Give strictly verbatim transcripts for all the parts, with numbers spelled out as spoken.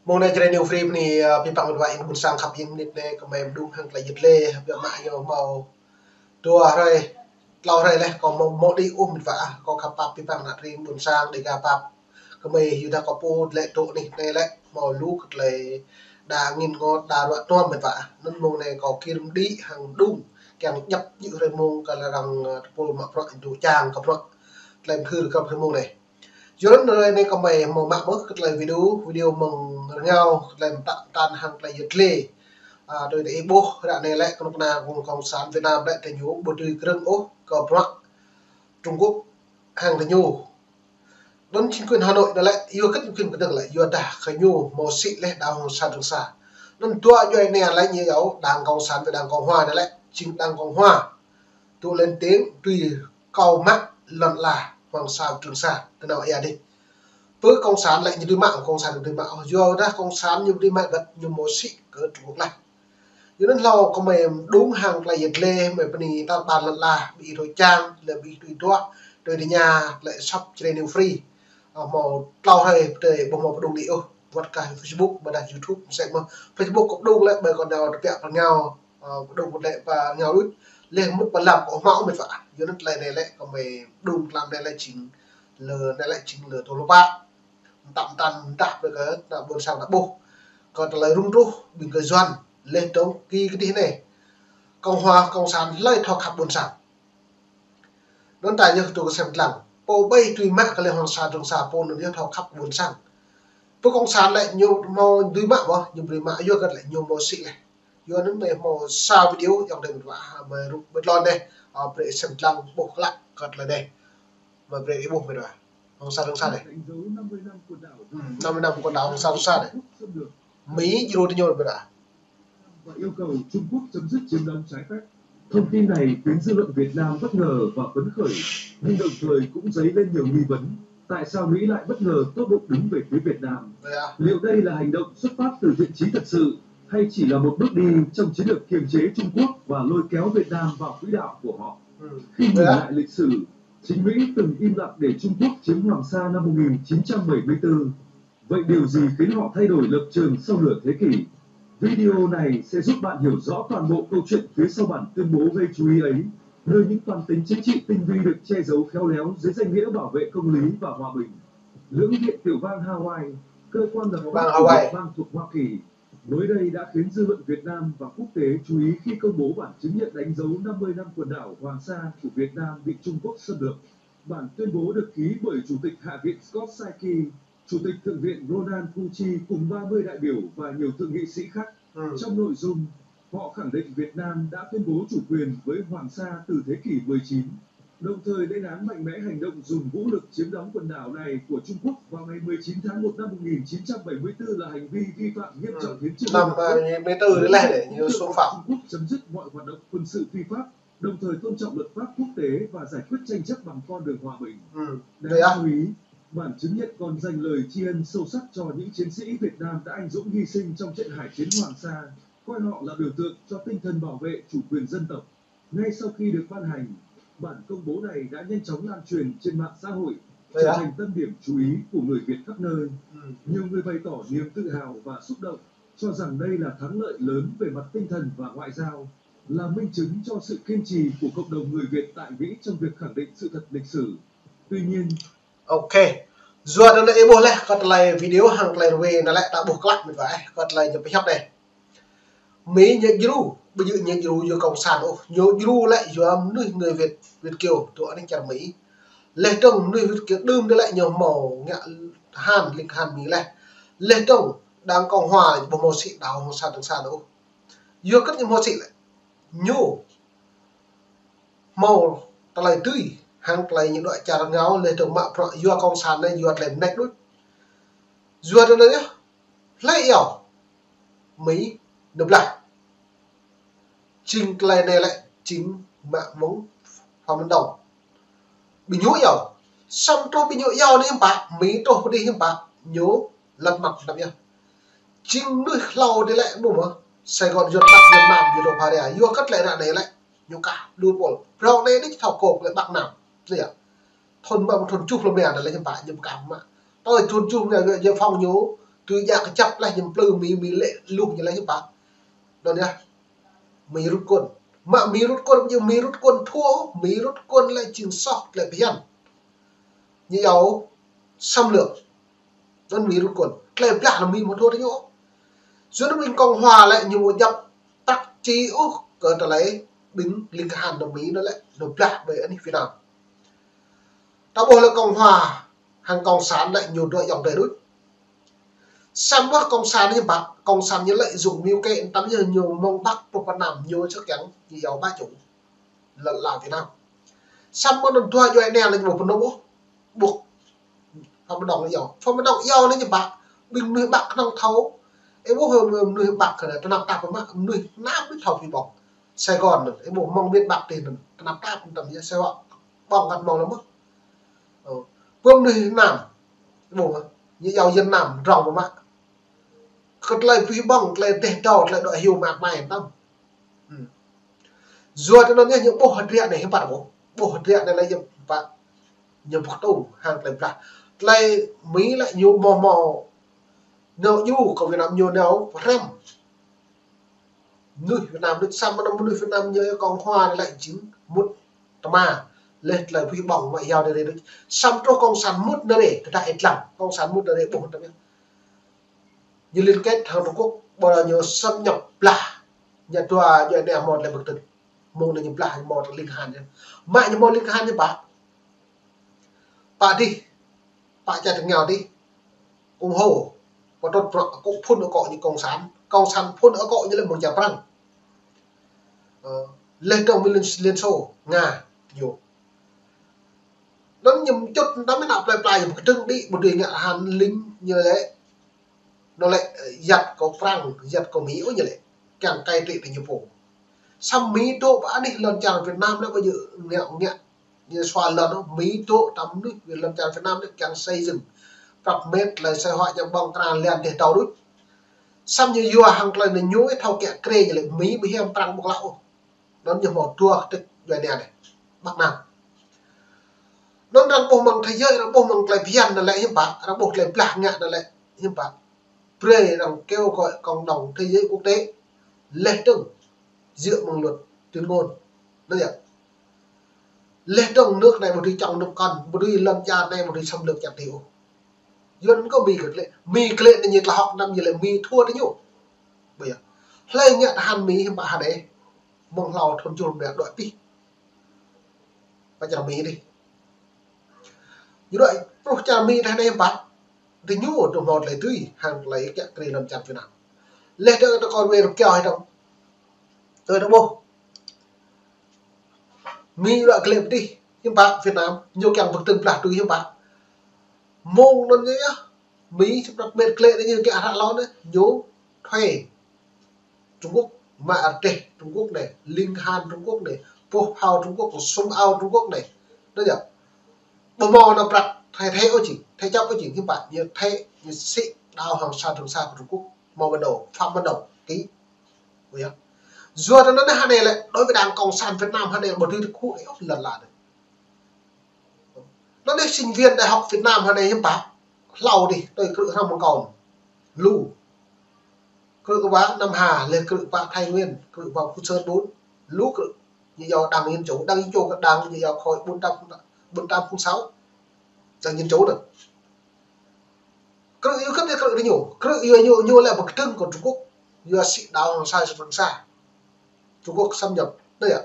Mông anai Jrai New Free bơni, ơ, abih bang met wa ƀing ƀôn sang khăp hiam, mơnit anai gơmơi mơđung hăng tơlơi yit lê, biă mă ñu hmâo dua hrơi, klâo hrơi laih, kâo hmâo, hmâo đĭ ôh met wa ah, kâo khăp pap abih bang ană tring ƀôn sang, Dega pap gơmơi, yua dah kâo pô lĕ tŏ anih anai lĕ hmâo lu kơ tơlơi đa ngĭn ngŏt, đa ruă tơm met wa ah. Anŭn mông anai kâo kiăng đĭ hăng mơđung, kiăng djŏp djơ̆ hrơi mông kơ lŏn arăng, ơ, tơpul mă bruă, tŭ čang kơ bruă, tơlơi mơthưr kơ hrơi mông anai. Yua anŭn hrơi anai gơmơi hmâo mă mơ̆ kơ tơlơi video, video mơ̆ng rơngiao, kơ tơlơi mơtă mơtăn hăng tơlơi yit lê. A, tui ih ƀuh ră anai lĕ kơnuk kơna kông, kông sản Việt Nam lĕ gơñu ƀu dưi krơ̆ng ôh kơ bruă Trung Quốc hăng gơñu. Anŭn chính quyền Hà Nội anai lĕ, yua hơget chính quyền kơdơ̆ng lĕ, yua dah gơñu hmâo sĭ laih đảo Hoàng Sa Trường Sa. Anŭn dua djuai ania lĕ ñu iâu đảng Cộng sản với đảng Cộng Hòa anai lĕ, chính đảng Cộng Hòa tŭ lên tiếng tui kâo mă lŏn ala Hoàng Sa Trường Sa, tơ nao ia dih. Pơ kông sản lĕ ñu dưi mă, kông sản ñu dưi mă. Yua dah kông sản ñu dưi mă bĕ, ñu hmâo sĭ kơ Trung Quốc laih. Yua anŭn hlâo gơmơi mơđung hăng tơlơi yit lê, gơmơi bơni tar ƀar lŏn ala, ƀing ih tui čang, lĕ ƀing ih tui duah, tui tơña, lĕ shop Jrai New Free. Ơ, hmâo klâo hrơi tơdơi ƀu hmâo pơđung đĭ ôh, wơ̆t kơ Facebook, ƀôdah YouTube, mơsĕ mơ̆. Facebook kâo pơđung lĕ, ƀơi kâo nao tơbiă pơ rơngiao, ơ, pơđung pơđĕ pơ rơngiao đôč, laih mŭt pơ lăm kâo hmâo met wa ah. Yua anŭn tơlơi anai lĕ, gơmơi mơđung tlam anai lĕ chính, lơ anai lĕ chính lơ tơlơi pă. Mơtă mơtăn mơdah brơi kơ ană ƀôn sang ta ƀuh. Kơ tơlơi rŭng ruh ƀing gơyut Yuan, laih dơ̆ng kơ kơdih anai. Cộng hòa, cộng sản hlơi thâo khăp ƀôn sang. Anŭn ta yơh tŭ kơ sem lăng. Pô ƀai dưi mă kơ lĕ Hoàng Sa Trường Sa, pô anŭn yơh thâo khăp ƀôn sang. Pơ kông sản lĕ ñu hmâo dưi mă ƀôh, ñu ƀu dưi mă, yua hơget lĕ ñu hmâo sĭ laih. Yua anŭn gơmơi hmâo sa video, yŏng đơi met wa ah, gơmơi rŭ bơt lŏn anai. Ơ, brơi sem lăng ƀuh klă kơ tơlơi anai. Gơmơi brơi ih ƀuh met wa. Hoàng Sa Trường Sa anai. Đánh dấu năm mươi năm quần đảo. Ừ, năm mươi năm quần đảo Hoàng Sa Trường Sa anai. Xâm lược. Mỹ djru tơ ñu met wa. Và yêu cầu Trung Quốc chấm dứt chiếm đóng trái phép. Thông tin này khiến dư luận Việt Nam bất ngờ và phấn khởi, nhưng đồng thời cũng dấy lên nhiều nghi vấn. Tại sao Mỹ lại bất ngờ tốt bụng đứng về phía Việt Nam? Vậy à? Liệu đây là hành động xuất phát từ thiện chí thật sự, hay chỉ là một bước đi trong chiến lược kiềm chế Trung Quốc và lôi kéo Việt Nam vào quỹ đạo của họ? Ừ. Khi nhìn lại lịch sử, chính Mỹ từng im lặng để Trung Quốc chiếm Hoàng Sa năm một nghìn chín trăm bảy mươi tư. Vậy điều gì khiến họ thay đổi lập trường sau nửa thế kỷ? Video này sẽ giúp bạn hiểu rõ toàn bộ câu chuyện phía sau bản tuyên bố gây chú ý ấy, nơi những toan tính chính trị tinh vi được che giấu khéo léo dưới danh nghĩa bảo vệ công lý và hòa bình. Lưỡng Viện Tiểu bang Hawaii, cơ quan lập pháp của Hawaii, liên bang thuộc Hoa Kỳ, mới đây đã khiến dư luận Việt Nam và quốc tế chú ý khi công bố bản chứng nhận đánh dấu năm mươi năm quần đảo Hoàng Sa của Việt Nam bị Trung Quốc xâm lược. Bản tuyên bố được ký bởi Chủ tịch Hạ viện Scott Saiki, Chủ tịch Thượng viện Ronald Kuchi cùng ba mươi đại biểu và nhiều thượng nghị sĩ khác. Ừ. Trong nội dung, họ khẳng định Việt Nam đã tuyên bố chủ quyền với Hoàng Sa từ thế kỷ mười chín, đồng thời lên án mạnh mẽ hành động dùng vũ lực chiếm đóng quần đảo này của Trung Quốc vào ngày mười chín tháng một năm một nghìn chín trăm bảy mươi tư là hành vi vi phạm nghiêm trọng hiến trương Liên Hợp Quốc. Năm, à, bảy mươi tư đấy lẽ để như xâm phạm. Trung Quốc chấm dứt mọi hoạt động quân sự phi pháp, đồng thời tôn trọng luật pháp quốc tế và giải quyết tranh chấp bằng con đường hòa bình. Ừ. Đáng chú ý, bản chứng nhận còn dành lời tri ân sâu sắc cho những chiến sĩ Việt Nam đã anh dũng hy sinh trong trận Hải chiến Hoàng Sa, coi họ là biểu tượng cho tinh thần bảo vệ chủ quyền dân tộc. Ngay sau khi được ban hành, bản công bố này đã nhanh chóng lan truyền trên mạng xã hội, trở thành tâm điểm chú ý của người Việt khắp nơi. Ừ. Nhiều người bày tỏ niềm tự hào và xúc động, cho rằng đây là thắng lợi lớn về mặt tinh thần và ngoại giao, là minh chứng cho sự kiên trì của cộng đồng người Việt tại Mỹ trong việc khẳng định sự thật lịch sử. Tuy nhiên, OK. Yua anŭn ih ƀuh laih kơ tơlơi video hăng tơlơi ruai anai lĕ ta ƀuh klă met wa, kơ tơlơi ñu pơhiăp anai. Mỹ ñu djru, ƀu djơ̆ ñu djru yua cộng sản ôh, ñu djru lĕ yua mơnuih người Việt, Việt kiều, tui anai čar Mỹ. Laih dơ̆ng mơnuih Việt kiều đưm anai lĕ ñu hmâo ngă han, ling han Mỹ laih. Laih dơ̆ng đảng cộng hòa ƀu hmâo sĭ đảo Hoàng Sa Trường Sa ôh. Yua hơget ñu hmâo sĭ lĕ? Ñu hmâo tơlơi tui, hăng tơlơi ñu đuaĭ čar rơngiao, laih dơ̆ng mă bruă yua cộng sản anai, yua tơlơi mơneč đôč. Yua tơlơi anai yơh, hlơi iâu Mỹ nao blah. Chính tơlơi anai lĕ, chính mă mơ̆ng Phạm Minh Đồng. Ƀing ñu iâu, samơ̆ truh ƀing ñu iâu anai hiư̆m pă, Mỹ truh pơ adih hiư̆m pă, ñu lăp măt lăp yơh. Chính mơnuih hlâo adih lĕ ƀu mơ̆, Sài Gòn yuan tăp yuan mam, ñu dŏ pha ria, yua hơget lĕ ră anai lĕ. Ñu kah đu pôl. Prong anai đĭ thâo kôk lĕ Bắc Nam. Anai yơh. Thun mă thun čuh lơ mia anai lĕ ñu pă ñu kah mă. Tơl thun čuh mia giải phóng ñu, tui jak kơjăp lĕ ñu plư Mi, Mi lĕ luh ñu lĕ ñu pă. Anŭn yơh. Mi rút quân. Mă Mi rút quân, ñu Mi rút quân thua, Mi rút quân lĕ jing soh, lĕ phiăn. Ñu iâu xâm lược. Anŭn Mi rút quân. Tơlơi blah anŭn Mi mơ̆ thua tơ ñu. Yua anŭn ƀing Cộng hòa lĕ ñu mơ̆ djăp tăk či ôh kơ tơlơi ƀing ling kahan anŭn Mi anŭn lĕ, anŭn blah ƀơi anih Việt Nam. Ta ƀuh lĕ Cộng hòa, hăng Cộng sản lĕ ñu dŏ ayŏng adơi đôč. Samơ̆ Cộng sản ñu pă, Cộng sản ñu lợi dụng mưu kế, tăm ñu ñu mơ̆ng Bắc pơ Nam ñu čơkeng, ñu iâu ba chủ. Lăn la Việt Nam. Samơ̆ anŭn dua djuai ania lĕ ñu ƀu pơnŭm ôh. Ƀuh. Phạm Đồng iâu. Phạm Đồng iâu anai ñu pă. Ƀing mơnuih Bắc kơnơ̆ng thâo. Ơ ƀuh mơnuih Bắc kơ anai, tơnap tap mă, mơnuih Nam ƀu thâo phi ƀơ̆ng. Sài Gòn anŭn, ơ ƀuh mơ̆ng miền Bắc tih anŭn, tơnap tap tăm yơh, Sài Gòn ƀơ̆ng kăt mơ̆ng lăm mơ̆. Ơ. Ƀuh mơnuih Nam. Ơ ƀuh, ñu iâu dân Nam, rong mă. Kơ tơlơi phi ƀơ̆ng, tơlơi dêh dâo, tơlơi dŏ hyu mă mai tăm. Hm. Yua tơ anŭn yơh ñu ƀuh hơdră anai hiư̆m pă ƀuh. Ƀuh hơdră anai lĕ hiư̆m pă. Ñu ƀuh tŭ hăng tơlơi blah. Tơlơi Mi lĕ ñu mơ̆ mơ̆. Nao djru kơ Việt Nam ñu nao răm. Mơnuih Việt Nam đôč, samơ̆ anŭn mơnuih Việt Nam ñu Cộng hòa lĕ jing mŭt tơma. Leh tơlơi phi ƀơ̆ng mă iâu anai đôč. Samơ̆ truh Cộng sản mŭt anai, tơdah ih lăng. Cộng sản mŭt anai ƀuh tăm yơh. Ñu liên kết hăng Trung Quốc, ƀơi ñu xâm nhập blah. Ñu dua djuai ania mơ̆ lĕ pơkơdơ̆ng. Mơ̆ng anai ñu blah mơ̆ ling kahan ñu. Mă ñu mơ̆ ling kahan ñu pă. Pă dih. Pă čar tơngao dih. Ủng hộ. Pơtrut prŏ kơ phun akŏ ñu Cộng sản. Cộng sản phun akŏ ñu lĕ mơ̆ng čar Prăng. Ơ, leh dơ̆ng mơ̆ng Liên, Liên Xô, Nga, ñu. Anŭn ñu čut tăm ană plơi pla ñu pơkơdơ̆ng đĭ, ƀu dưi ngă hăng ling ñu lĕ. Anŭn lĕ, ơ, yăt kơ Prăng, yăt kơ Mi ôh ñu lĕ. Kiăng cai trị tơ ñu pô. Samơ̆ Mi dŏ pơ anih lŏn čar Việt Nam lĕ ƀu djơ̆ ngă, ngă. Ñu sua lŏn ôh, Mi dŏ tăm anih lŏn čar Việt Nam lĕ kiăng xây dựng. Prăp met lĕ sơi huă ñu ƀơ̆ng krăn lĕ dêh dâo đôč. Samơ̆ ñu yua hăng tơlơi anai ñu ih thâo kiă kriê ñu lĕ Mi ƀu hiam Prăng ƀu klă ôh. Anŭn ñu mơ̆ dua kơtĭk djuai ania anai. Bắc Nam. Anŭn arăng ƀuh mơ̆ng thế giới, arăng ƀuh mơ̆ng tơlơi phiăn anŭn lĕ hiư̆m pă, arăng ƀuh tơlơi blah ngă anŭn lĕ hiư̆m pă. Brơi arăng kêu gọi cộng đồng thế giới quốc tế. Leh dơ̆ng. Dựa mơ̆ng luật tuyên ngôn. Anŭn yơh. Leh dơ̆ng nước anai ƀu dưi čŏng nŭk kăn, ƀu dưi lŏn čar anai ƀu dưi xâm lược čar dih ôh. Yua anŭn kơ Mi kơ klĕ, Mi klĕ anai ñu tơlơi hơ̆k năm ñu lĕ Mi thua tơ ñu. Ƀu yơh. Hlơi ngă tơhan Mi hiư̆m pă hơdai. Mơ̆ng hlâo thun čuh mia dŏ pih. Pơ čar Mi dih. Ñu dŏ truh čar Mi tơdah anai hiư̆m pă. Tơ ñu truh mơ̆ tơlơi tui, hăng tơlơi kiă kriê lŏn čar Việt Nam. Leh dơ̆ng tơ kơ wơr kiaŏ hơdôm. Tơ tơ ƀuh. Mi dŏ klĕ pơdih, hiư̆m pă Việt Nam, ñu kiăng pơkơdơ̆ng blah tui hiư̆m pă. Mơ̆ng anŭn yơh, Mi samơ̆ prăp met klĕ anai ñu kiăng hră lŏn anai, ñu thuê. Trung Quốc, mă rơdêh Trung Quốc anai, ling kahan Trung Quốc anai, boh phao Trung Quốc, súng ao Trung Quốc anai. Anŭn yơh. Ƀu hmâo ană prăk Thái, Thái ôh jing, Thái chấp ôh jing, hiư̆m pă, ñu Thái, ñu sĭ đảo Hoàng Sa Trường Sa kơ Trung Quốc, hmâo bản đồ, phạm bản đồ, ký. Ƀu yơh. Yua tơ anŭn anai hơnai lĕ, đối với Đảng Cộng sản Việt Nam hơnai ƀu dưi tơkhu ôh lăn la anai. Anŭn anai sinh viên đại học Việt Nam hơnai hiư̆m pă, hlâo dih, tui krư̆ hrŏm mơ̆ng kâo. Lu. Krư̆ kơ pă Nam Hà, leh krư̆ pă Thái Nguyên, krư̆ pă Phú Sơn ƀun. Lu krư̆. Ñu iâu Đảng Dân Chủ, Đảng Dân Chủ kơ Đảng ñu iâu khối bốn tám, bốn tám không sáu. Đảng Dân Chủ anŭn. Krư̆ yua kơ anai krư̆ tơ ñu. Krư̆ yua ñu, ñu lĕ pơkơdơ̆ng kơ Trung Quốc. Yua sĭ đảo Hoàng Sa, Trường Sa. Trung Quốc xâm nhập. Anai yơh.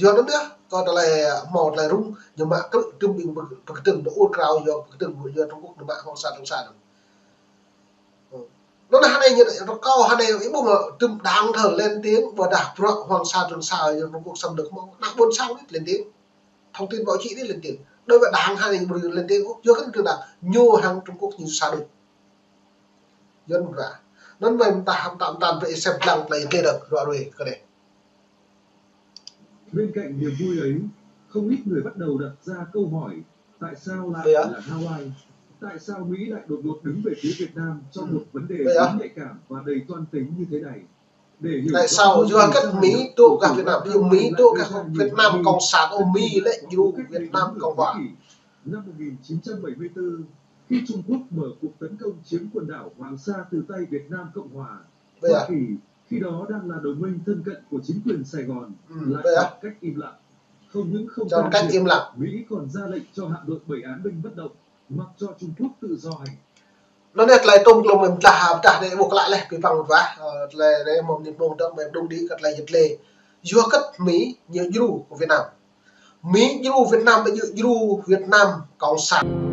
Yua anŭn yơh, kơ tơlơi hmâo tơlơi rŭng, ñu mă krư̆ tơm ƀing pơkơdơ̆ng dŏ ur krao, yua pơkơdơ̆ng yua Trung Quốc ñu mă Hoàng Sa Trường Sa anŭn. Anŭn hơnai ñu rơkâo hơnai ih ƀuh mơ̆ tơm đảng thơ lên tiếng, ƀôdah bruă Hoàng Sa Trường Sa yua Trung Quốc xâm lược mơ̆. Ană ƀôn sang đĭ lên tiếng. Thông tin báo chí đĭ lên tiếng. Đối với đảng hơnai ñu ƀu lên tiếng ôh, yua kơ anŭn đảng ñu hăng Trung Quốc ñu sa đôč. Yuan ƀra. Anŭn mơ̆ tah hăm tam tam brơi ih sem lăng tơlơi tê đơ̆k ruă ruê kơ anai. Bên cạnh niềm vui ấy, không ít người bắt đầu đặt ra câu hỏi, tại sao lại là Hawaii? Tại sao Mỹ lại đột ngột đứng về phía Việt Nam trong một vấn đề vốn nhạy cảm và đầy toan tính như thế này? Tại sao? Yua hơget Mỹ dŏ gah Việt Nam? Yua Mỹ dŏ gah Việt Nam Cộng sản, ơ, Mỹ lĕ djru Việt Nam Cộng hòa. Năm một nghìn chín trăm bảy mươi tư, khi Trung Quốc mở cuộc tấn công chiếm quần đảo Hoàng Sa từ tay Việt Nam Cộng hòa, Hoa Kỳ, khi đó đang là đồng minh thân cận của chính quyền Sài Gòn, lại chọn cách im lặng. Không những không can thiệp, Mỹ còn ra lệnh cho hạm đội bảy án binh bất động, mặc cho Trung Quốc tự do hành. Anŭn yơh tơlơi tôm klôm mơ̆n tah, tah anai ƀuh klă leh pi păng wah, ơ, tơlơi anai mơ̆n ni mơ̆ng dơ̆ng mơ̆n đung đĭ kơ tơlơi yơh tơlơi. Yua hơget Mỹ ñu djru kơ Việt Nam? Mỹ djru Việt Nam, ñu djru Việt Nam Cộng sản.